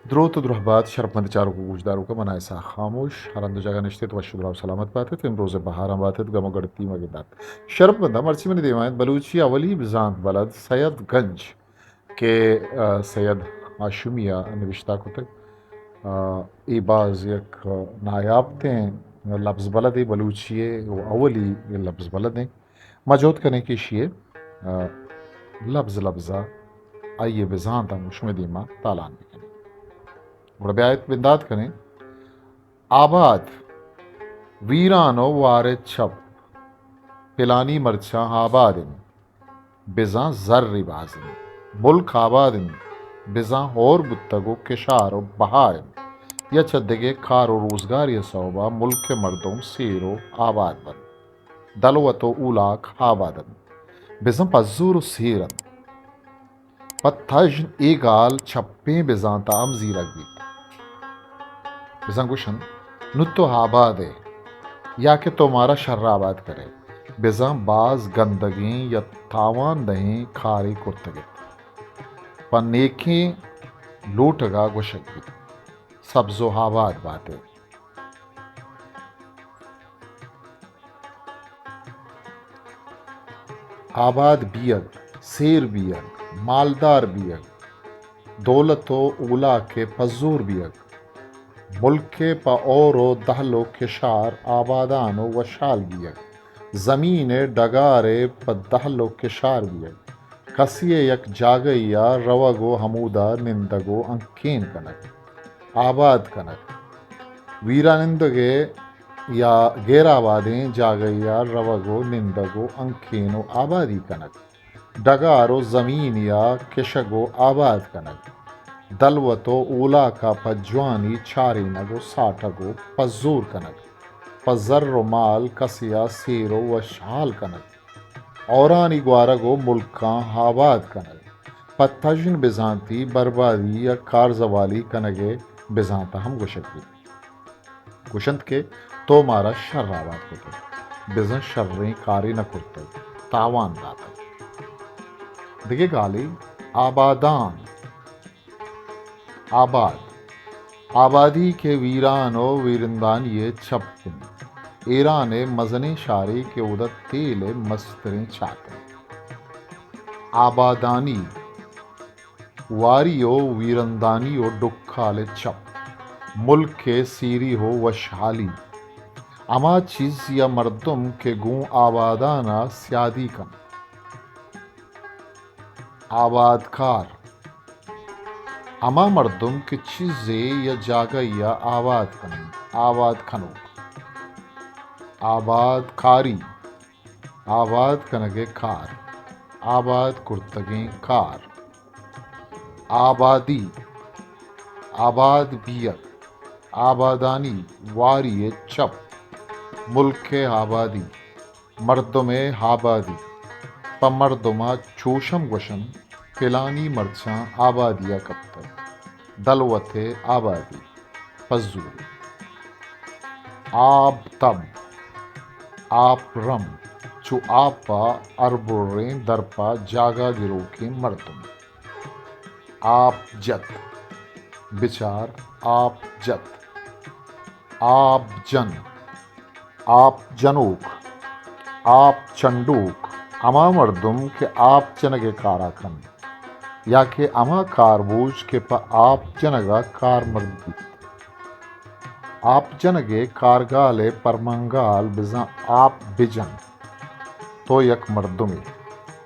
دروت و درہبات شرپمند چاروک و گوشداروکاں، من آں اسحاق خاموش، ہر ہند و جاگہ نشتیت وش و دراہ و سلامت باتیت، امروز ءِ بہاراں باتیت، گم و گڑتی مہ گندات۔ شرپمنداں، مرچی منی دیما انت بلوچی ءِ اولی بزانت بلد سید گنج کہ، آ، سید ہاشمی ءَ نبشتہ کتگ۔ آ، اے باز یک نایاب تیں لبز بلدے بلوچی ءِ و اولی لبز بلدیں۔ ما جہد کنیں کہ ایشی ءِ، آ، لبز لبز ءَ آئی ءِ بزانت ہم شمئے دیما تالان بکنیں۔ گڑا بیایت بندات کنیں۔ آباد، ویران و وار چپ، پلانی مرچاں آباد انت، بزاں زری باز انت۔ ملک آباد انت، بزاں ہور بوتگ و کشار و بہار انت۔ یا چہ دگہ کار و روزگاری ءِ سوبا ملک ءِ مردم سیر و آباد بنت۔ دلوت و اولاک آباد انت، بزاں پزور و سیر انت۔ پہ تژن اے گال چپیں بزانت ءَ ہم زیرگ بیت۔ بزاں گوشنت، نوں تو آباد ئے یا کہ تو مارا شر آباد کن ئے۔ بزاں باز گندگیں یا تاوان دہیں کارے کرتگ ات۔ پہ نیکیں لوٹگ ءَ گوشگ بیت، سبز و آباد بات ئے۔ آباد بیگ، سیر بیگ، مالدار بیگ، دولت و اولاک ءِ پزور بیگ، ملک ءِ پہ ہور و دہل و کشار آبادان و وشحال بیگ، زمین ءِ ڈگار ءِ پہ دہل و کشار بیگ، کسی ءِ یک جاگہے ءَ روگ و ہمودا نندگ و ہنکین کنگ، آباد کنگ، ویرانندگے یا غیر آبادیں جاگہے ءَ روگ و نندگ و ہنکین و آبادی کنگ، ڈگار و زمینے ءَ کشگ و آباد کنگ، دلوت و اولاک ءَ پہ جوانی چارینگ و ساٹگ و پزور کنگ، پہ زر و مال کسے ءَ سیر و وشحال کنگ، ہورانی گوارگ و ملکاں آباد کنگ، پہ تژن بزانتی بربادی یا کارزوالی کنگ ءِ بزانت ءَ ہم گوشگ بیت۔ گوشنت کہ تو مارا شر آباد کتگ، بزاں شریں کارے نہ کرتگ، تاوان داتگ۔ دگہ گالے، آبادان، آباد، آبادی کہ ویران و ویرندانی ءِ چپ انت۔ ایران ءِ مزنیں شہرے کہ اودا تیل ءِ مستریں چاک انت۔ آبادانی، واری و ویرندانی و ڈکال ءِ چپ، ملک ءِ سیری و وشحالی، ہما چیز یا مردم کہ گوں آبادان ءَ سیادی کنت۔ آبادکار، ہما مردم کہ چیزے یا جاگہے ءَ آباد کن انت، آباد کنوک۔ آبادکاری، آباد کنگ ءِ کار، آباد کرتگیں کار۔ آبادی، آباد بیگ، آبادانی، واری ءِ چپ، ملک ءِ آبادی، مردم ءِ آبادی۔ پہ مردم ءَ چوش ہم گوشنت، پلانی مرچاں آبادی ءَ کپتگ۔ دلوت ءِ آبادی، پزوری۔ آب تب، آپ رم، چو آپ ءَ ہر بریں درپا جاگہ گروکیں مردم۔ آپ جت، بچار آپ جت۔ آپ جن، آپ جنوک، آپ چنڈوک، ہما مردم کہ آپ جنگ ءِ کارا کنت، یا کہ ہما کاربوج کہ پہ آپ جنگ ءَ کارمرد بیت۔ آپ جنگ ءِ کارگال ءِ پرمانگال بزاں آپ بجن۔ تو یک مردمے۔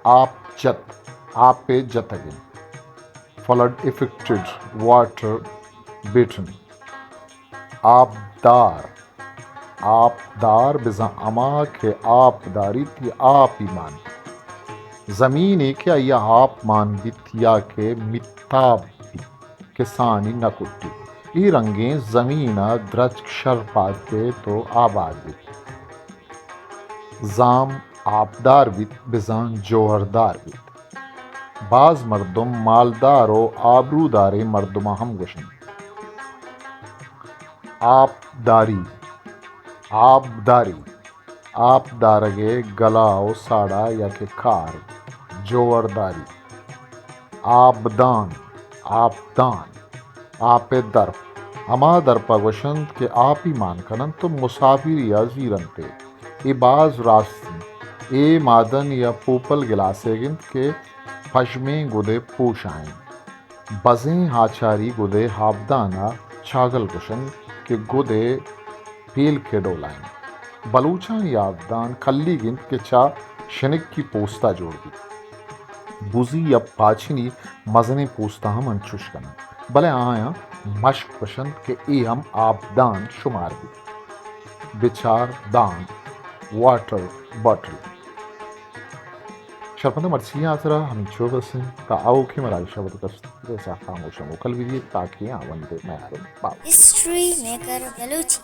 آپ جت، آپ ءِ جتگ انت۔ Flood affected, water beaten. آپدار، آپدار بزاں ہما کہ آپ داریت یا آپی مان بیت۔ زمینے کہ آئی ءَ آپ مان بیت یا کہ میتاب بیت، کسانی نہ کٹیت۔ اے رنگیں زمین ءَ درچک شر پاد کیت و آباد بیت۔ زام آپدار بیت، بزاں جوہردار بیت۔ باز مردم مالدار و آبروداریں مردماں ہم گوشنت۔ آپداری، آبداری، آپ دارگ ءِ گلا و ساڑا یا کہ کار، جوہرداری۔ آبدان، آپدان، آپ ءِ درپ۔ ہما درپ ءَ گوشنت کہ آپی مان کننت و مسافری ءَ زیرنت ئے۔ اے باز راست انت۔ اے مادن یا پوپل گلاسیگ انت کہ پژمیں گد ءِ پوش ءَ انت۔ بزیں آچاری گد ءِ آبدان ءَ چاگل گوشنت کہ گد ءِ پیلک ءِ ڈول ءَ انت۔ بلوچانی آبدان کلیگ انت کہ چہ شنکی پوست ءَ جوڑ بیت۔ بزی یا پاچنی مزنیں پوست ءَ ہم انچوش کننت، بلے آیاں مشک گوشنت کہ اے ہم آبدان شمار بیت۔ بچار دان، واٹر باٹل۔ شرپندہ، مرچی ءِ ہاترا ہمینچو بس انت، تا آؤکیں مراگش ءَ وت کس دیسا خاموش ءُ موکل بہ بیت، تاکہ آ وندے میار باوت۔ History maker Balochi.